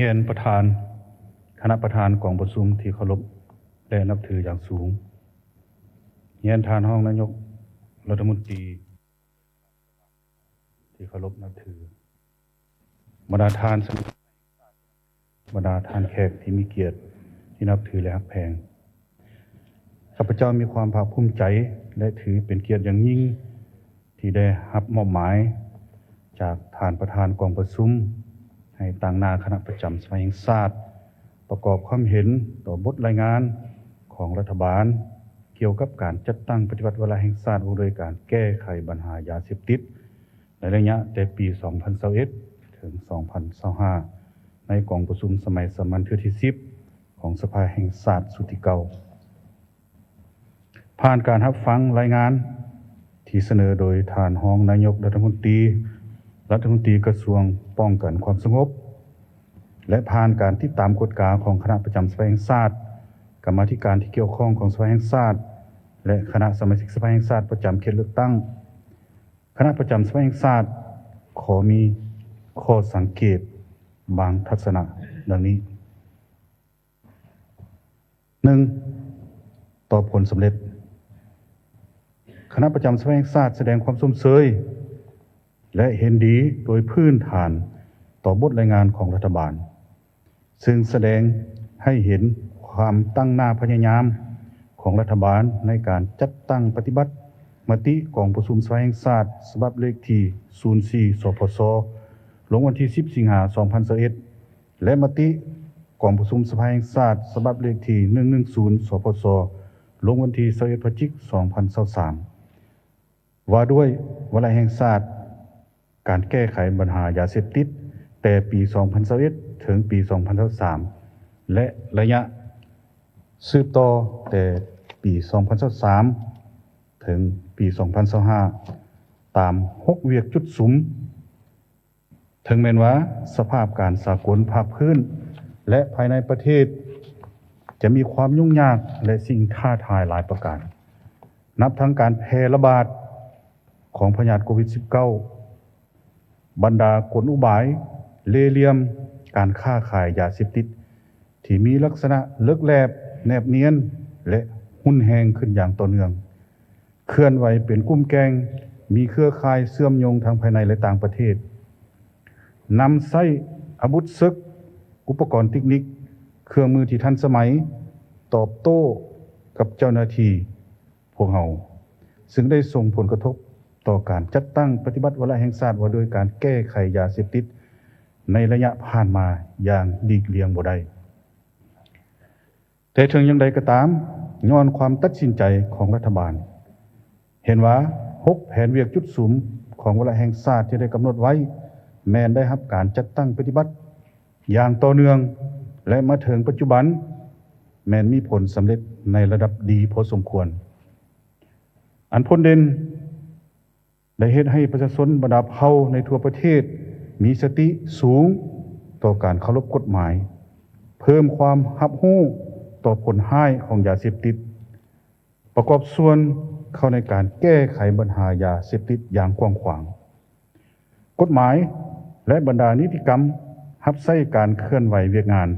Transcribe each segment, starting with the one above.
ຮຽນປະທານ, ຄະນະປະທານກອງປະຊຸມທີ່ເຄົາລົບ ແລະ ນັບຖືຢ່າງສູງ. ຮຽນທ່ານຮອງນາຍົກລັດຖະມົນຕີທີ່ເຄົາລົບນັບຖື. ບັນດາທ່ານສະມາຊິກ, ບັນດາທ່ານແຂກທີ່ມີກຽດທີ່ນັບຖື ແລະ ຮັກແພງ. ຂ້າພະເຈົ້າມີຄວາມພາກພູມໃຈ ແລະ ຖືເປັນກຽດຢ່າງຍິ່ງ ທີ່ໄດ້ຮັບມອບໝາຍຈາກທ່ານປະທານກອງປະຊຸມ ໃຫ້ຕາງໜ້າຄະນະປະຈຳສະພາແຫ່ງຊາດ ປະກອບຄວາມເຫັນຕໍ່ບົດລາຍງານຂອງລັດຖະບານ ກ່ຽວກັບການຈັດຕັ້ງປະຕິບັດວາລະແຫ່ງຊາດວ່າດ້ວຍການແກ້ໄຂບັນຫາຢາເສບຕິດ ໃນໄລຍະແຕ່ປີສອງພັນຊາວເອັດ ເຖິງ ສອງພັນຊາວຫ້າ ໃນກອງປະຊຸມສະໄໝສາມັນເທື່ອທີສິບ ຂອງສະພາແຫ່ງຊາດຊຸດທີເກົ້າ. ຜ່ານການຮັບຟັງລາຍງານທີ່ສະເໜີໂດຍທ່ານຮອງນາຍົກລັດຖະມົນຕີ, ລັດຖະມົນຕີກະຊວງປ້ອງກັນຄວາມສະຫງົບ ແລະ ຜ່ານການຕິດຕາມກວດກາຂອງຄະນະປະຈຳສະພາແຫ່ງຊາດ, ກຳມາທິການທີ່ກ່ຽວຂ້ອງຂອງສະພາແຫ່ງຊາດ ແລະ ຄະນະສະມາຊິກສະພາແຫ່ງຊາດປະຈຳເຂດເລືອກຕັ້ງ, ຄະນະປະຈຳສະພາແຫ່ງຊາດຂໍມີຂໍ້ສັງເກດບາງທັດສະນະດັ່ງນີ້. ໜຶ່ງ, ຕໍ່ຜົນສຳເລັດ. ຄະນະປະຈຳສະພາແຫ່ງຊາດສະແດງຄວາມຊົມເຊີຍ ແລະ ເຫັນດີໂດຍພື້ນຖານຕໍ່ບົດລາຍງານຂອງລັດຖະບານ, ເຊິ່ງສະແດງໃຫ້ເຫັນຄວາມຕັ້ງໜ້າພະຍາຍາມຂອງລັດຖະບານໃນການຈັດຕັ້ງປະຕິບັດມະຕິກອງປະຊຸມສະພາແຫ່ງຊາດສະບັບເລກທີສູນສີ່ ສພຊ ລົງວັນທີສິບ ສິງຫາ ສອງພັນຊາວເອັດ ແລະ ມະຕິກອງປະຊຸມສະພາແຫ່ງຊາດສະບັບເລກທີໜຶ່ງໜຶ່ງສູນ ສພຊ ລົງວັນທີຊາວເອັດ ພະຈິກ ສອງພັນຊາວສາມ ວ່າດ້ວຍວາລະແຫ່ງຊາດການແກ້ໄຂບັນຫາຢາເສບຕິດ ແຕ່ປີສອງພັນຊາວເອັດ ເຖິງປີສອງພັນຊາວສາມ ແລະ ໄລຍະສືບຕໍ່ແຕ່ປີສອງພັນຊາວສາມ ເຖິງປີສອງພັນຊາວຫ້າ ຕາມຫົກວຽກຈຸດສຸມ. ເຖິງແມ່ນວ່າສະພາບການສາກົນ, ພາກພື້ນ ແລະ ພາຍໃນປະເທດ ຈະມີຄວາມຫຍຸ້ງຍາກ ແລະ ສິ່ງທ້າທາຍຫຼາຍປະການ, ນັບທັງການແຜ່ລະບາດຂອງພະຍາດໂຄວິດສິບເກົ້າ, ບັນດາກົນອຸບາຍເລ່ຫຼ່ຽມການຄ້າຂາຍຢາເສບຕິດ ທີ່ມີລັກສະນະເລິກແລບ, ແນບນຽນ ແລະ ຮຸນແຮງຂຶ້ນຢ່າງຕໍ່ເນື່ອງ, ເຄື່ອນໄຫວເປັນກຸ່ມແກ່ງ, ມີເຄືອຂ່າຍເຊື່ອມໂຍງທັງພາຍໃນ ແລະ ຕ່າງປະເທດ, ນຳໃຊ້ອາວຸດເສິກ, ອຸປະກອນເຕັກນິກ, ເຄື່ອງມືທີ່ທັນສະໄໝ ຕອບໂຕ້ກັບເຈົ້າໜ້າທີ່ພວກເຮົາ, ເຊິ່ງໄດ້ສົ່ງຜົນກະທົບຕໍ່ການຈັດຕັ້ງປະຕິບັດວາລະແຫ່ງຊາດວ່າດ້ວຍການແກ້ໄຂຢາເສບຕິດໃນໄລຍະຜ່ານມາຢ່າງຫຼີກລ່ຽງບໍ່ໄດ້. ແຕ່ເຖິງຢ່າງໃດກໍຕາມ, ຍ້ອນຄວາມຕັດສິນໃຈຂອງລັດຖະບານ, ເຫັນວ່າຫົກແຜນວຽກຈຸດສຸມຂອງວາລະແຫ່ງຊາດທີ່ໄດ້ກຳນົດໄວ້ ແມ່ນໄດ້ຮັບການຈັດຕັ້ງປະຕິບັດຢ່າງຕໍ່ເນື່ອງ ແລະ ມາເຖິງປັດຈຸບັນ ແມ່ນມີຜົນສຳເລັດໃນລະດັບດີພໍສົມຄວນ. ອັນພົ້ນເດັ່ນ ໄດ້ເຮັດໃຫ້ປະຊາຊົນບັນດາເຜົ່າໃນທົ່ວປະເທດມີສະຕິສູງຕໍ່ການເຄົາລົບກົດໝາຍ, ເພີ່ມຄວາມຮັບຮູ້ຕໍ່ຜົນຮ້າຍຂອງຢາເສບຕິດ, ປະກອບສ່ວນເຂົ້າໃນການແກ້ໄຂບັນຫາຢາເສບຕິດຢ່າງກວ້າງຂວາງ. ກົດໝາຍ ແລະ ບັນດານິຕິກຳຮັບໃຊ້ການເຄື່ອນໄຫວວຽກງານ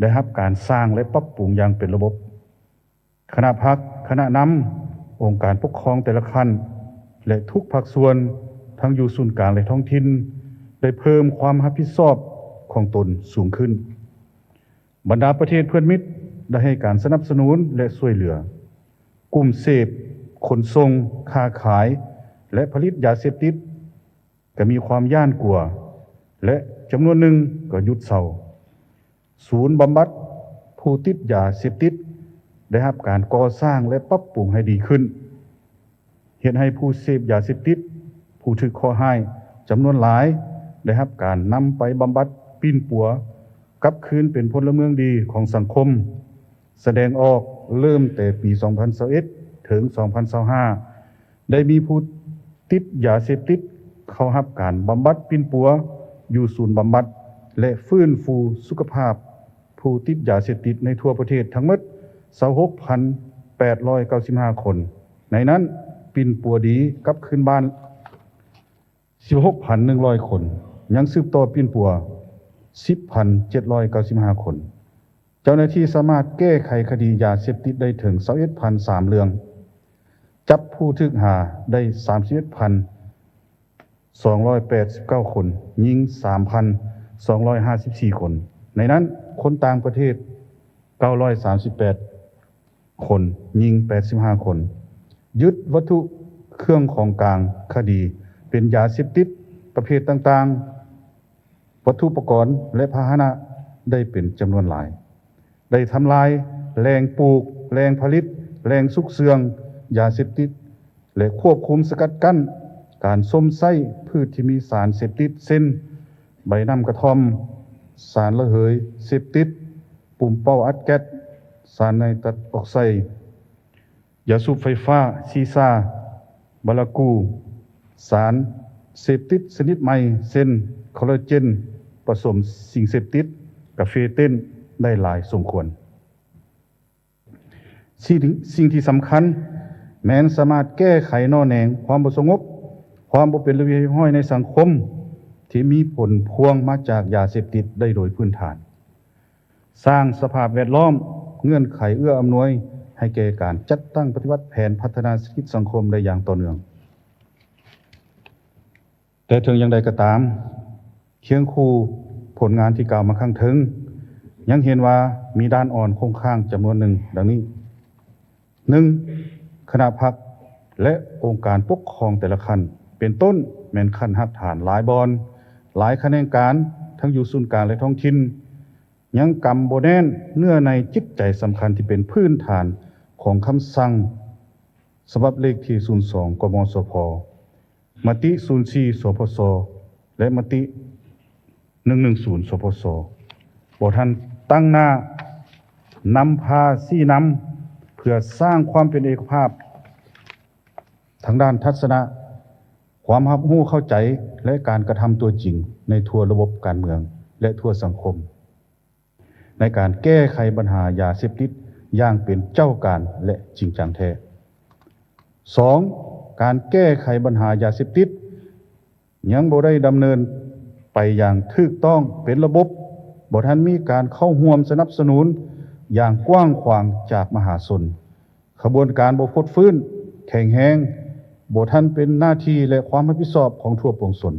ໄດ້ຮັບການສ້າງ ແລະ ປັບປຸງຢ່າງເປັນລະບົບ. ຄະນະພັກ, ຄະນະນຳ, ອົງການປົກຄອງແຕ່ລະຂັ້ນ ແລະ ທຸກພາກສ່ວນ ທັງຢູ່ສູນກາງ ແລະ ທ້ອງຖິ່ນ ໄດ້ເພີ່ມຄວາມຮັບຜິດຊອບຂອງຕົນສູງຂຶ້ນ. ບັນດາປະເທດເພື່ອນມິດໄດ້ໃຫ້ການສະໜັບສະໜູນ ແລະ ຊ່ວຍເຫຼືອ. ກຸ່ມເສບ, ຂົນສົ່ງ, ຄ້າຂາຍ ແລະ ຜະລິດຢາເສບຕິດ ກໍມີຄວາມຢ້ານກົວ ແລະ ຈຳນວນໜຶ່ງກໍຢຸດເຊົາ. ສູນບຳບັດຜູ້ຕິດຢາເສບຕິດໄດ້ຮັບການກໍ່ສ້າງ ແລະ ປັບປຸງໃຫ້ດີຂຶ້ນ, ເຮັດໃຫ້ຜູ້ເສບຢາເສບຕິດ, ຜູ້ຖືກເຄາະຮ້າຍຈຳນວນຫຼາຍ ໄດ້ຮັບການນຳໄປບຳບັດ, ປິ່ນປົວກັບຄືນເປັນພົນລະເມືອງດີຂອງສັງຄົມ. ສະແດງອອກເລີ່ມແຕ່ປີສອງພັນຊາວເອັດ ເຖິງ ສອງພັນຊາວຫ້າ ໄດ້ມີຜູ້ຕິດຢາເສບຕິດເຂົ້າຮັບການບຳບັດປິ່ນປົວຢູ່ສູນບຳບັດ ແລະ ຟື້ນຟູສຸຂະພາບຜູ້ຕິດຢາເສບຕິດໃນທົ່ວປະເທດທັງໝົດຊາວຫົກພັນແປດຮ້ອຍເກົ້າສິບຫ້າຄົນ, ໃນນັ້ນປິ່ນປົວດີກັບຄືນບ້ານ ສິບຫົກພັນໜຶ່ງຮ້ອຍຄົນ, ຍັງສືບຕໍ່ປິ່ນປົວ ສິບພັນເຈັດຮ້ອຍເກົ້າສິບຫ້າຄົນ. ເຈົ້າໜ້າທີ່ສາມາດແກ້ໄຂຄະດີຢາເສບຕິດໄດ້ເຖິງຊາວເອັດພັນສາມເລື່ອງ, ຈັບຜູ້ຖືກຫາໄດ້ສາມສິບເອັດພັນສອງຮ້ອຍແປດສິບເກົ້າຄົນ, ຍິງສາມພັນສອງຮ້ອຍຫ້າສິບສີ່ຄົນ, ໃນນັ້ນຄົນຕ່າງປະເທດເກົ້າຮ້ອຍສາມສິບແປດ ຄົນ, ຍິງແປດສິບຫ້າຄົນ, ຍຶດວັດຖຸເຄື່ອງຂອງກາງຄະດີເປັນຢາເສບຕິດປະເພດຕ່າງໆ, ວັດຖຸປະກອນ ແລະ ພາຫະນະໄດ້ເປັນຈຳນວນຫຼາຍ, ໄດ້ທຳລາຍແຫຼ່ງປູກ, ແຫຼ່ງຜະລິດ, ແຫຼ່ງຊຸກເຊື່ອງຢາເສບຕິດ ແລະ ຄວບຄຸມສະກັດກັ້ນການຊົມໃຊ້ພືດທີ່ມີສານເສບຕິດ ເຊັ່ນ ໃບນ້ຳກະທ່ອມ, ສານລະເຫີຍເສບຕິດ, ປຸ່ມເປົ້າອັດແກັດ, ສານໄນຕັດອອກໄຊ, ຢາສູບໄຟຟ້າ, ຊີຊາ, ບາລາກູ, ສານເສບຕິດຊະນິດໃໝ່ ເຊັ່ນ ຄໍລາເຈນປະສົມສິ່ງເສບຕິດ, ກາເຟເຕັນ ໄດ້ຫຼາຍສົມຄວນ. ສິ່ງ ສິ່ງທີ່ສຳຄັນແມ່ນສາມາດແກ້ໄຂໜໍ່ແໜງຄວາມບໍ່ສະຫງົບ, ຄວາມບໍ່ເປັນລະບຽບຮຽບຮ້ອຍໃນສັງຄົມ ທີ່ມີຜົນພວງມາຈາກຢາເສບຕິດໄດ້ໂດຍພື້ນຖານ, ສ້າງສະພາບແວດລ້ອມ, ເງື່ອນໄຂເອື້ອອຳນວຍໃຫ້ແກ່ການຈັດຕັ້ງປະຕິບັດແຜນພັດທະນາເສດຖະກິດສັງຄົມໄດ້ຢ່າງຕໍ່ເນື່ອງ. ແຕ່ເຖິງຢ່າງໃດກໍຕາມ, ຄຽງຄູ່ຜົນງານທີ່ກ່າວມາຂ້າງເທິງ, ຍັງເຫັນວ່າມີດ້ານອ່ອນຄົງຄ້າງຈຳນວນໜຶ່ງ ດັ່ງນີ້: ໜຶ່ງ, ຄະນະພັກ ແລະ ອົງການປົກຄອງແຕ່ລະຂັ້ນ, ເປັນຕົ້ນແມ່ນຂັ້ນຮາກຖານຫຼາຍບ່ອນ, ຫຼາຍຂະແໜງການ, ທັງຢູ່ສູນກາງ ແລະ ທ້ອງຖິ່ນ, ຍັງກຳບໍ່ແໜ້ນເນື້ອໃນຈິດໃຈສຳຄັນທີ່ເປັນພື້ນຖານຂອງຄຳສັ່ງສະບັບເລກທີສູນສອງ ກມສພ, ມະຕິສູນສີ່ ສພຊ ແລະ ມະຕິໜຶ່ງໜຶ່ງສູນ ສພຊ ບໍ່ທັນຕັ້ງໜ້ານຳພາຊີ້ນຳ ເພື່ອສ້າງຄວາມເປັນເອກະພາບທາງດ້ານທັດສະນະ, ຄວາມຮັບຮູ້ເຂົ້າໃຈ ແລະ ການກະທຳຕົວຈິງໃນທົ່ວລະບົບການເມືອງ ແລະ ທົ່ວສັງຄົມ. ໃນການແກ້ໄຂບັນຫາຢາເສບຕິດຢ່າງເປັນເຈົ້າການ ແລະ ຈິງຈັງແທ້. ສອງ, ການແກ້ໄຂບັນຫາຢາເສບຕິດຍັງບໍ່ໄດ້ດຳເນີນໄປຢ່າງຖືກຕ້ອງເປັນລະບົບ, ບໍ່ທັນມີການເຂົ້າຮ່ວມສະໜັບສະໜູນຢ່າງກວ້າງຂວາງຈາກມະຫາຊົນ, ຂະບວນການບໍ່ຟົດຟື້ນແຂງແຮງ, ບໍ່ທັນເປັນໜ້າທີ່ ແລະ ຄວາມຮັບຜິດຊອບຂອງທົ່ວປວງຊົນ.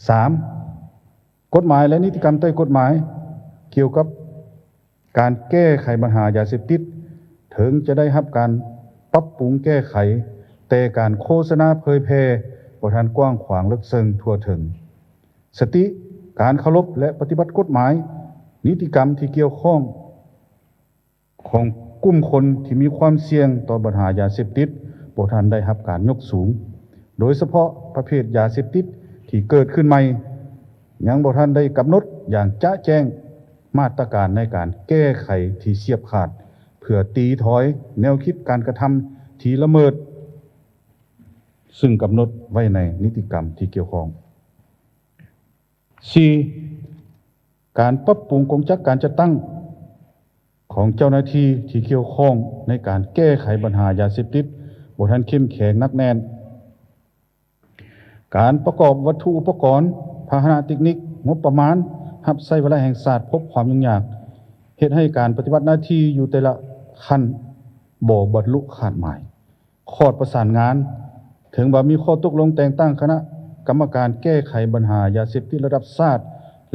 ສາມ, ກົດໝາຍ ແລະ ນິຕິກຳໃຕ້ກົດໝາຍກ່ຽວກັບການແກ້ໄຂບັນຫາຢາເສບຕິດ ເຖິງຈະໄດ້ຮັບການປັບປຸງແກ້ໄຂ, ແຕ່ການໂຄສະນາເຜີຍແຜ່ບໍ່ທັນກວ້າງຂວາງເລິກເຊິ່ງທົ່ວເຖິງ. ສະຕິ, ການເຄົາລົບ ແລະ ປະຕິບັດກົດໝາຍ, ນິຕິກຳທີ່ກ່ຽວຂ້ອງ ຂອງກຸ່ມຄົນທີ່ມີຄວາມສ່ຽງຕໍ່ບັນຫາຢາເສບຕິດບໍ່ທັນໄດ້ຮັບການຍົກສູງ, ໂດຍສະເພາະປະເພດຢາເສບຕິດທີ່ເກີດຂຶ້ນໃໝ່, ຍັງບໍ່ທັນໄດ້ກຳນົດຢ່າງຈະແຈ້ງມາດຕະການໃນການແກ້ໄຂທີ່ສຽບຂາດ ເພື່ອຕີຖອຍແນວຄິດການກະທຳທີ່ລະເມີດ ຊຶ່ງກຳນົດໄວ້ໃນນິຕິກຳທີ່ກ່ຽວຂ້ອງ. ສີ່, ການປັບປຸງກົງຈັກການຈັດຕັ້ງຂອງເຈົ້າໜ້າທີ່ທີ່ກ່ຽວຂ້ອງໃນການແກ້ໄຂບັນຫາຢາເສບຕິດບໍ່ທັນເຂັ້ມແຂງໜັກແໜ້ນ. ການປະກອບວັດຖຸອຸປະກອນ, ພາຫະນະເຕັກນິກ, ງົບປະມານຮັບໃຊ້ວາລະແຫ່ງຊາດພົບຄວາມຫຍຸ້ງຍາກ, ເຮັດໃຫ້ການປະຕິບັດໜ້າທີ່ຢູ່ແຕ່ລະຂັ້ນບໍ່ບັນລຸຄາດໝາຍ. ຂອດປະສານງານ, ເຖິງວ່າມີຂໍ້ຕົກລົງແຕ່ງຕັ້ງຄະນະກຳມະການແກ້ໄຂບັນຫາຢາເສບຕິດລະດັບຊາດ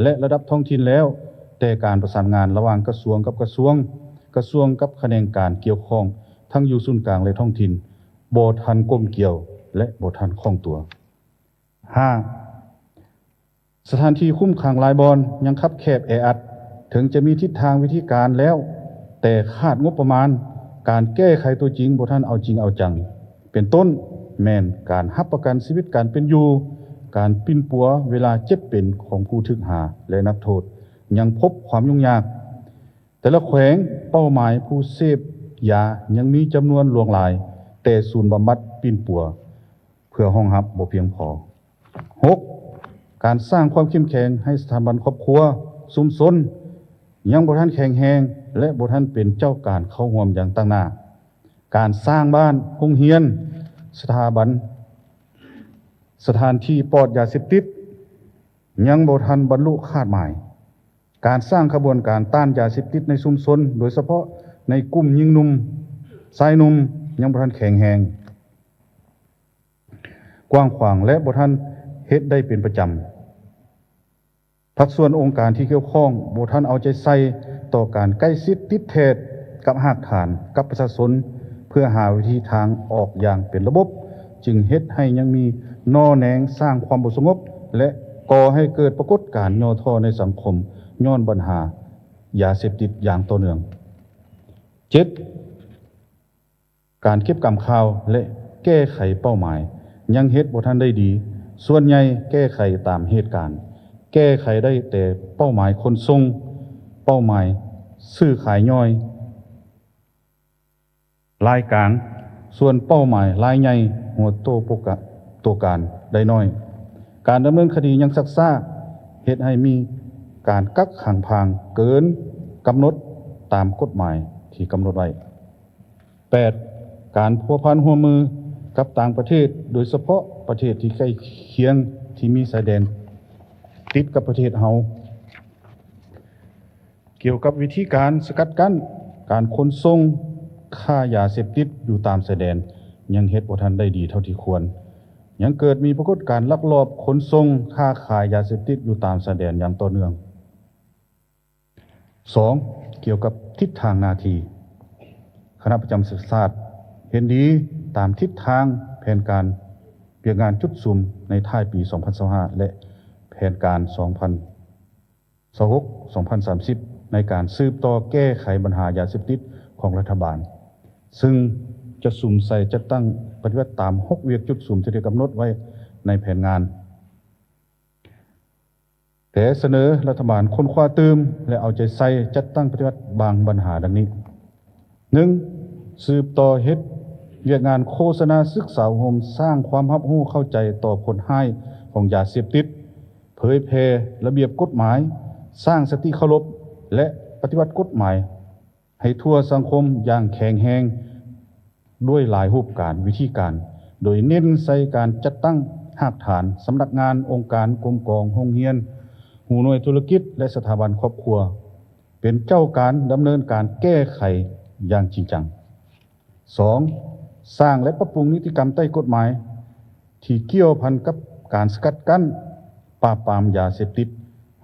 ແລະ ລະດັບທ້ອງຖິ່ນແລ້ວ, ແຕ່ການປະສານງານລະຫວ່າງກະຊວງກັບກະຊວງ, ກະຊວງກັບຂະແໜງການກ່ຽວຂ້ອງ ທັງຢູ່ສູນກາງ ແລະ ທ້ອງຖິ່ນ ບໍ່ທັນກົມກຽວ ແລະ ບໍ່ທັນຄ່ອງຕົວ. ຫ້າ, ສະຖານທີ່ຄຸມຂັງຫຼາຍບ່ອນຍັງຄັບແຄບແອອັດ, ເຖິງຈະມີທິດທາງວິທີການແລ້ວ, ແຕ່ຂາດງົບປະມານ, ການແກ້ໄຂຕົວຈິງບໍ່ທັນເອົາຈິງເອົາຈັງ, ເປັນຕົ້ນແມ່ນການຮັບປະກັນຊີວິດການເປັນຢູ່, ການປິ່ນປົວເວລາເຈັບເປັນຂອງຜູ້ຖືກຫາ ແລະ ນັກໂທດ ຍັງພົບຄວາມຫຍຸ້ງຍາກ. ແຕ່ລະແຂວງເປົ້າໝາຍຜູ້ເສບຢາຍັງມີຈຳນວນຫຼວງຫຼາຍ, ແຕ່ສູນບຳບັດປິ່ນປົວເພື່ອຮອງຮັບບໍ່ພຽງພໍ. ຫົກ, ການສ້າງຄວາມເຂັ້ມແຂງໃຫ້ສະຖາບັນຄອບຄົວ, ຊຸມຊົນ ຍັງບໍ່ທັນແຂງແຮງ ແລະ ບໍ່ທັນເປັນເຈົ້າການເຂົ້າຮ່ວມຢ່າງຕັ້ງໜ້າ. ການສ້າງບ້ານ, ໂຮງຮຽນ, ສະຖາບັນ, ສະຖານທີ່ປອດຢາເສບຕິດ ຍັງບໍ່ທັນບັນລຸຄາດໝາຍ. ການສ້າງຂະບວນການຕ້ານຢາເສບຕິດໃນຊຸມຊົນ, ໂດຍສະເພາະໃນກຸ່ມຍິງໜຸ່ມ, ຊາຍໜຸ່ມ, ຍັງບໍ່ທັນແຂງແຮງ, ກວ້າງຂວາງ ແລະ ບໍ່ທັນເຮັດໄດ້ເປັນປະຈຳ. ພາກສ່ວນອົງການທີ່ກ່ຽວຂ້ອງບໍ່ທັນເອົາໃຈໃສ່ຕໍ່ການໃກ້ຊິດຕິດແທດກັບຮາກຖານ, ກັບປະຊາຊົນ ເພື່ອຫາວິທີທາງອອກຢ່າງເປັນລະບົບ, ຈຶ່ງເຮັດໃຫ້ຍັງມີໜໍ່ແໜງສ້າງຄວາມບໍ່ສະຫງົບ ແລະ ກໍ່ໃຫ້ເກີດປາກົດການຫຍໍ້ທໍ້ໃນສັງຄົມ ຍ້ອນບັນຫາຢາເສບຕິດຢ່າງຕໍ່ເນື່ອງ. ເຈັດ ການເກັບກຳຂ່າວ ແລະ ແກ້ໄຂເປົ້າໝາຍ ຍັງເຮັດບໍ່ທັນໄດ້ດີ, ສ່ວນໃຫຍ່ແກ້ໄຂຕາມເຫດການ, ແກ້ໄຂໄດ້ແຕ່ເປົ້າໝາຍຂົນສົ່ງ, ເປົ້າໝາຍຊື້ຂາຍຍ່ອຍ, ລາຍກາງ, ສ່ວນເປົ້າໝາຍລາຍໃຫຍ່ ຫົວໂຕໂປກະ ໂຕການໄດ້ໜ້ອຍ. ການດຳເນີນຄະດີຍັງຊັກຊ້າ, ເຮັດໃຫ້ມີການກັກຂັງພາງເກີນກຳນົດຕາມກົດໝາຍທີ່ກຳນົດໄວ້. ແປດ ການພົວພັນຮ່ວມມືກັບຕ່າງປະເທດ, ໂດຍສະເພາະປະເທດທີ່ໃກ້ຄຽງທີ່ມີຊາຍແດນຕິດກັບປະເທດເຮົາ. ກ່ຽວກັບວິທີການສະກັດກັ້ນການຂົນສົ່ງຄ້າຢາເສບຕິດຢູ່ຕາມຊາຍແດນ ຍັງເຮັດບໍ່ທັນໄດ້ດີເທົ່າທີ່ຄວນ. ຍັງເກີດມີປາກົດການລັກລອບຂົນສົ່ງຄ້າຂາຍຢາເສບຕິດຢູ່ຕາມຊາຍແດນຢ່າງຕໍ່ເນື່ອງ. ສອງ ກ່ຽວກັບທິດທາງໜ້າທີ່, ຄະນະປະຈຳສະຫະປະຊາຊາດເຫັນດີຕາມທິດທາງແຜນການວຽກງານຈຸດສຸມໃນທ້າຍປີສອງພັນຊາວຫ້າ ແລະ ແຜນການສອງພັນຊາວຫົກ ສອງພັນສາມສິບ ໃນການສືບຕໍ່ແກ້ໄຂບັນຫາຢາເສບຕິດຂອງລັດຖະບານ, ຊຶ່ງຈະສຸມໃສ່ຈັດຕັ້ງປະຕິບັດຕາມຫົກວຽກຈຸດສຸມທີ່ໄດ້ກຳນົດໄວ້ໃນແຜນງານ. ແຕ່ສະເໜີລັດຖະບານຄົ້ນຄວ້າຕື່ມ ແລະ ເອົາໃຈໃສ່ຈັດຕັ້ງປະຕິບັດບາງບັນຫາດັ່ງນີ້: ໜຶ່ງ ສືບຕໍ່ເຮັດວຽກງານໂຄສະນາສຶກສາອົບຮົມ, ສ້າງຄວາມຮັບຮູ້ເຂົ້າໃຈຕໍ່ຜົນຮ້າຍຂອງຢາເສບຕິດ, ເຜີຍແຜ່ລະບຽບກົດໝາຍ, ສ້າງສະຕິເຄົາລົບ ແລະ ປະຕິບັດກົດໝາຍ ໃຫ້ທົ່ວສັງຄົມຢ່າງແຂງແຮງ ດ້ວຍຫຼາຍຮູບການ, ວິທີການ, ໂດຍເນັ້ນໃສ່ການຈັດຕັ້ງຮາກຖານ, ສຳນັກງານ, ອົງການ, ກົມກອງ, ໂຮງຮຽນ, ຫົວໜ່ວຍທຸລະກິດ ແລະ ສະຖາບັນຄອບຄົວ ເປັນເຈົ້າການດຳເນີນການແກ້ໄຂຢ່າງຈິງຈັງ. ສອງ ສ້າງ ແລະ ປັບປຸງນິຕິກຳໃຕ້ກົດໝາຍທີ່ກ່ຽວພັນກັບການສະກັດກັ້ນ, ປາບປາມຢາເສບຕິດ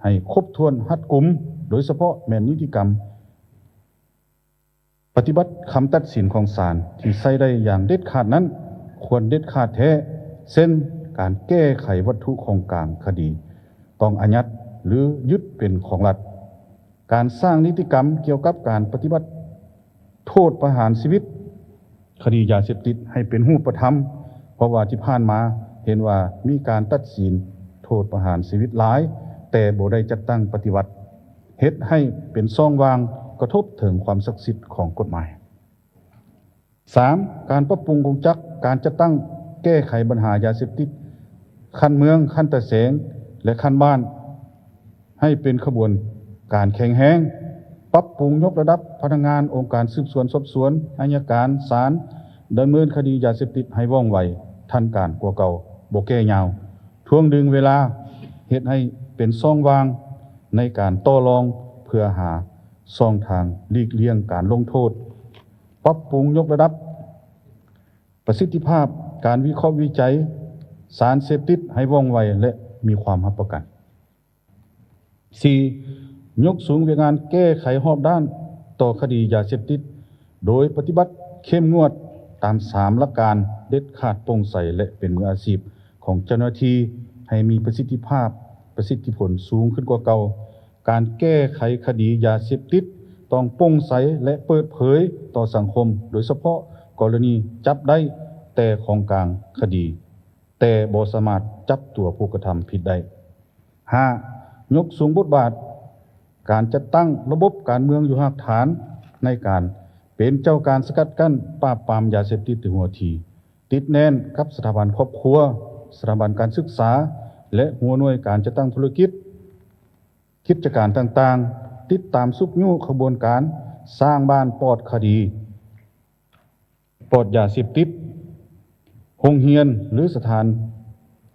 ໃຫ້ຄົບຖ້ວນ, ຮັດກຸມ, ໂດຍສະເພາະແມ່ນນິຕິກຳ ປະຕິບັດຄຳຕັດສິນຂອງສານທີ່ໃຊ້ໄດ້ຢ່າງເດັດຂາດນັ້ນ ຄວນເດັດຂາດແທ້, ເຊັ່ນ ການແກ້ໄຂວັດຖຸຂອງກາງຄະດີຕ້ອງອາຍັດ ຫຼື ຍຶດເປັນຂອງລັດ, ການສ້າງນິຕິກຳກ່ຽວກັບການປະຕິບັດໂທດປະຫານຊີວິດ ຄະດີຢາເສບຕິດໃຫ້ເປັນຮູບປະທຳ, ເພາະວ່າທີ່ຜ່ານມາເຫັນວ່າມີການຕັດສິນໂທດປະຫານຊີວິດຫຼາຍ, ແຕ່ບໍ່ໄດ້ຈັດຕັ້ງປະຕິບັດ, ເຮັດໃຫ້ເປັນຊ່ອງວ່າງ, ກະທົບເຖິງຄວາມສັກສິດຂອງກົດໝາຍ. ສາມ ການປັບປຸງກົງຈັກການຈັດຕັ້ງແກ້ໄຂບັນຫາຢາເສບຕິດ ຂັ້ນເມືອງ, ຂັ້ນຕາແສງ ແລະ ຂັ້ນບ້ານ ໃຫ້ເປັນຂະບວນການແຂງແຮງ, ປັບປຸງຍົກລະດັບພະນັກງານອົງການສືບສວນສອບສວນ, ໄອຍະການ, ສານ ດຳເນີນຄະດີຢາເສບຕິດໃຫ້ວ່ອງໄວ, ທັນການກວ່າເກົ່າ, ບໍ່ແກ່ຍາວ, ຖ່ວງດຶງເວລາ, ເຮັດໃຫ້ເປັນຊ່ອງວ່າງໃນການຕໍ່ລອງເພື່ອຫາຊ່ອງທາງຫຼີກລ່ຽງການລົງໂທດ, ປັບປຸງຍົກລະດັບປະສິດທິພາບການວິເຄາະວິໄຈສານເສບຕິດໃຫ້ວ່ອງໄວ ແລະ ມີຄວາມຮັບປະກັນ. ສີ່ ຍົກສູງວຽກງານແກ້ໄຂຮອບດ້ານຕໍ່ຄະດີຢາເສບຕິດ ໂດຍປະຕິບັດເຂັ້ມງວດຕາມສາມຫຼັກການ: ເດັດຂາດ, ໂປ່ງໃສ ແລະ ເປັນມືອາຊີບຂອງເຈົ້າໜ້າທີ່ ໃຫ້ມີປະສິດທິພາບ, ປະສິດທິຜົນສູງຂຶ້ນກວ່າເກົ່າ. ການແກ້ໄຂຄະດີຢາເສບຕິດຕ້ອງໂປ່ງໃສ ແລະ ເປີດເຜີຍຕໍ່ສັງຄົມ, ໂດຍສະເພາະກໍລະນີຈັບໄດ້ແຕ່ຂອງກາງຄະດີ, ແຕ່ບໍ່ສາມາດຈັບຕົວຜູ້ກະທຳຜິດໄດ້. ຫ້າ ຍົກສູງບົດບາດການຈັດຕັ້ງລະບົບການເມືອງຢູ່ຮາກຖານ ໃນການເປັນເຈົ້າການສະກັດກັ້ນ, ປາບປາມຢາເສບຕິດໂດຍທົ່ວທີ, ຕິດແໜ້ນກັບສະຖາບັນຄອບຄົວ, ສະຖາບັນການສຶກສາ ແລະ ຫົວໜ່ວຍການຈັດຕັ້ງທຸລະກິດ, ກິດຈະການຕ່າງໆ, ຕິດຕາມຊຸກຍູ້ຂະບວນການສ້າງບ້ານປອດຄະດີ, ປອດຢາເສບຕິດ, ໂຮງຮຽນ ຫຼື ສະຖານ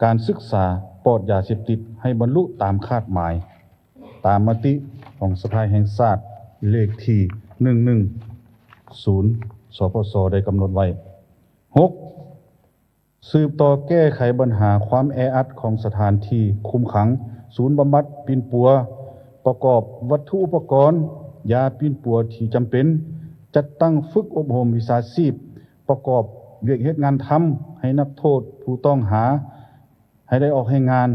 ການສຶກສາ ປອດຢາເສບຕິດໃຫ້ບັນລຸຕາມຄາດໝາຍ ຕາມມະຕິຂອງສະພາແຫ່ງຊາດເລກທີໜຶ່ງໜຶ່ງສູນ ສພຊ ໄດ້ກຳນົດໄວ້. ຫົກ ສືບຕໍ່ແກ້ໄຂບັນຫາຄວາມແອອັດຂອງສະຖານທີ່ຄຸມຂັງ, ສູນບຳບັດປິ່ນປົວ, ປະກອບວັດຖຸອຸປະກອນ, ຢາປິ່ນປົວທີ່ຈຳເປັນ, ຈັດຕັ້ງຝຶກອົບຮົມວິຊາຊີບ, ປະກອບວຽກເຮັດງານທຳໃຫ້ນັກໂທດຜູ້ຕ້ອງຫາ ໃຫ້ໄດ້ອອກແຮງງານ,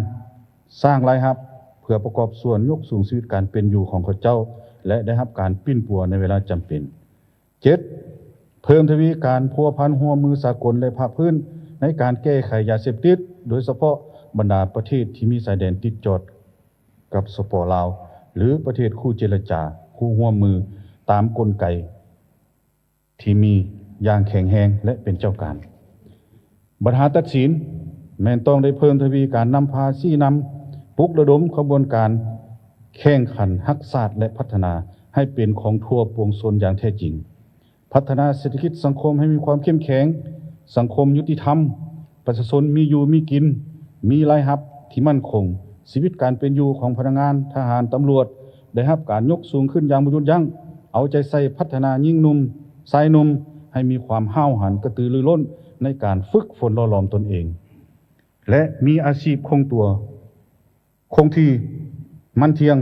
ສ້າງລາຍຮັບເພື່ອປະກອບສ່ວນຍົກສູງຊີວິດການເປັນຢູ່ຂອງເຂົາເຈົ້າ ແລະ ໄດ້ຮັບການປິ່ນປົວໃນເວລາຈຳເປັນ. ເຈັດ ເພີ່ມທະວີການພົວພັນຮ່ວມມືສາກົນ ແລະ ພາກພື້ນໃນການແກ້ໄຂຢາເສບຕິດ, ໂດຍສະເພາະບັນດາປະເທດທີ່ມີຊາຍແດນຕິດຈອດກັບ ສປ ລາວ ຫຼື ປະເທດຄູ່ເຈລະຈາ, ຄູ່ຮ່ວມມືຕາມກົນໄກ ທີ່ມີຢ່າງແຂງແຮງ ແລະ ເປັນເຈົ້າການ. ບັນຫາຕັດສິນ ແມ່ນຕ້ອງໄດ້ເພີ່ມທະວີການນຳພາຊີ້ນຳ, ປຸກລະດົມຂະບວນການແຂ່ງຂັນຮັກຊາດ ແລະ ພັດທະນາໃຫ້ເປັນຂອງທົ່ວປວງຊົນຢ່າງແທ້ຈິງ, ພັດທະນາເສດຖະກິດສັງຄົມໃຫ້ມີຄວາມເຂັ້ມແຂງ, ສັງຄົມຍຸຕິທຳ, ປະຊາຊົນມີຢູ່ມີກິນ, ມີລາຍຮັບທີ່ໝັ້ນຄົງ, ຊີວິດການເປັນຢູ່ຂອງພະນັກງານ, ທະຫານ, ຕຳຫຼວດ ໄດ້ຮັບການຍົກສູງຂຶ້ນຢ່າງບໍ່ຢຸດຢັ້ງ, ເອົາໃຈໃສ່ພັດທະນາຍິງໜຸ່ມ, ຊາຍໜຸ່ມ ໃຫ້ມີຄວາມຫ້າວຫັນກະຕືລືລົ້ນໃນການຝຶກຝົນຫຼໍ່ຫຼອມຕົນເອງ ແລະ ມີອາຊີບຄົງຕົວ, ຄົງທີ່, ໝັ້ນທ່ຽງ,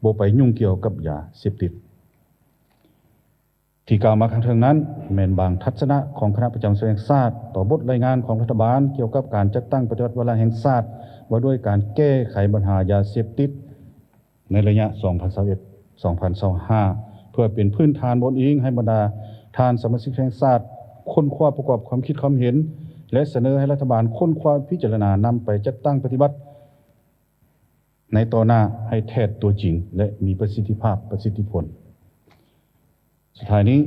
ບໍ່ໄປຫຍຸ້ງກ່ຽວກັບຢາເສບຕິດ. ທີ່ກ່າວມາຂ້າງເທິງນັ້ນ ແມ່ນບາງທັດສະນະຂອງຄະນະປະຈຳສະພາແຫ່ງຊາດຕໍ່ບົດລາຍງານຂອງລັດຖະບານກ່ຽວກັບການຈັດຕັ້ງປະຕິບັດວາລະແຫ່ງຊາດ ວ່າດ້ວຍການແກ້ໄຂບັນຫາຢາເສບຕິດໃນໄລຍະສອງພັນຊາວເອັດ ສອງພັນຊາວຫ້າ ເພື່ອເປັນພື້ນຖານບ່ອນອີງໃຫ້ບັນດາທ່ານສະມາຊິກແຫ່ງຊາດຄົ້ນຄວ້າປະກອບຄວາມຄິດຄວາມເຫັນ ແລະ ສະເໜີໃຫ້ລັດຖະບານຄົ້ນຄວ້າພິຈາລະນານຳໄປຈັດຕັ້ງປະຕິບັດ ໃນຕໍ່ໜ້າໃຫ້ແທດຕົວຈິງ ແລະ ມີປະສິດທິພາບ, ປະສິດທິຜົນ. ສຸດທ້າຍນີ້,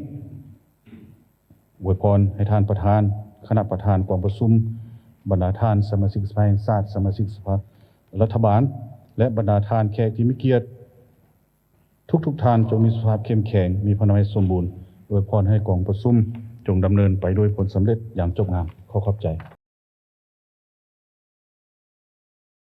ອວຍພອນໃຫ້ທ່ານປະທານ, ຄະນະປະທານກອງປະຊຸມ, ບັນດາທ່ານສະມາຊິກສະພາແຫ່ງຊາດ, ສະມາຊິກສະພາລັດຖະບານ ແລະ ບັນດາທ່ານແຂກທີ່ມີກຽດ ທຸກໆທ່ານຈົ່ງມີສຸຂະພາບເຂັ້ມແຂງ, ມີພະລານາໄມສົມບູນ. ອວຍພອນໃຫ້ກອງປະຊຸມຈົ່ງດຳເນີນໄປດ້ວຍຜົນສຳເລັດຢ່າງຈົບງາມ. ຂໍຂອບໃຈ.